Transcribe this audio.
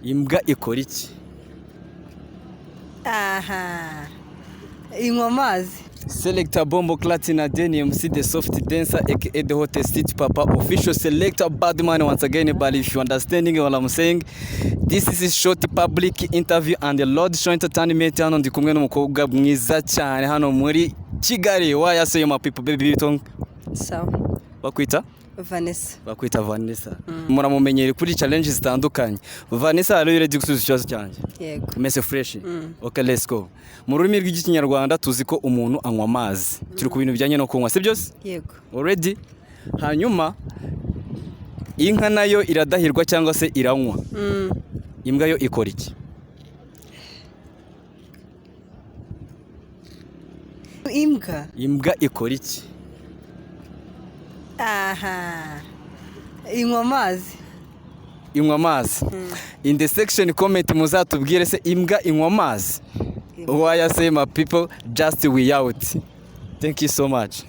Imbwa ikora iki? Aha, inywa amazi. Selector Bombo Clatina Deni MC the Soft Dancer aka the Hottest City Papa official selector Badman once again. But if you understanding what I'm saying, this is a short public interview and the Lord Show Entertainment. Hano ndi kumwe n'umukobwa mwiza cyane hano muri Kigali. Why I say my people, baby bitong? Sawa. Bakwita? Vanessa. Bakwita Vanessa. Muramumenyere kuri challenges zitandukanye. Vanessa, are you ready gusubiza ikibazo cyanjye? Yego. Meze fresh? Okay, let's go. Mu rurimi rw'Ikinyarwanda tuzi ko umuntu anywa amazi. Turi ku bintu bijyanye no kunywa, sibyo se? Yego. Already. Hanyuma inka nayo iradahirwa cyangwa se iranywa. Imbwa yo ikora iki? Imbwa. Imbwa ikora iki? Aha, inywa amazi. Inywa amazi. In the section comment muzatubwire se imbwa inywa amazi. Why I say my people, just we out. Thank you so much.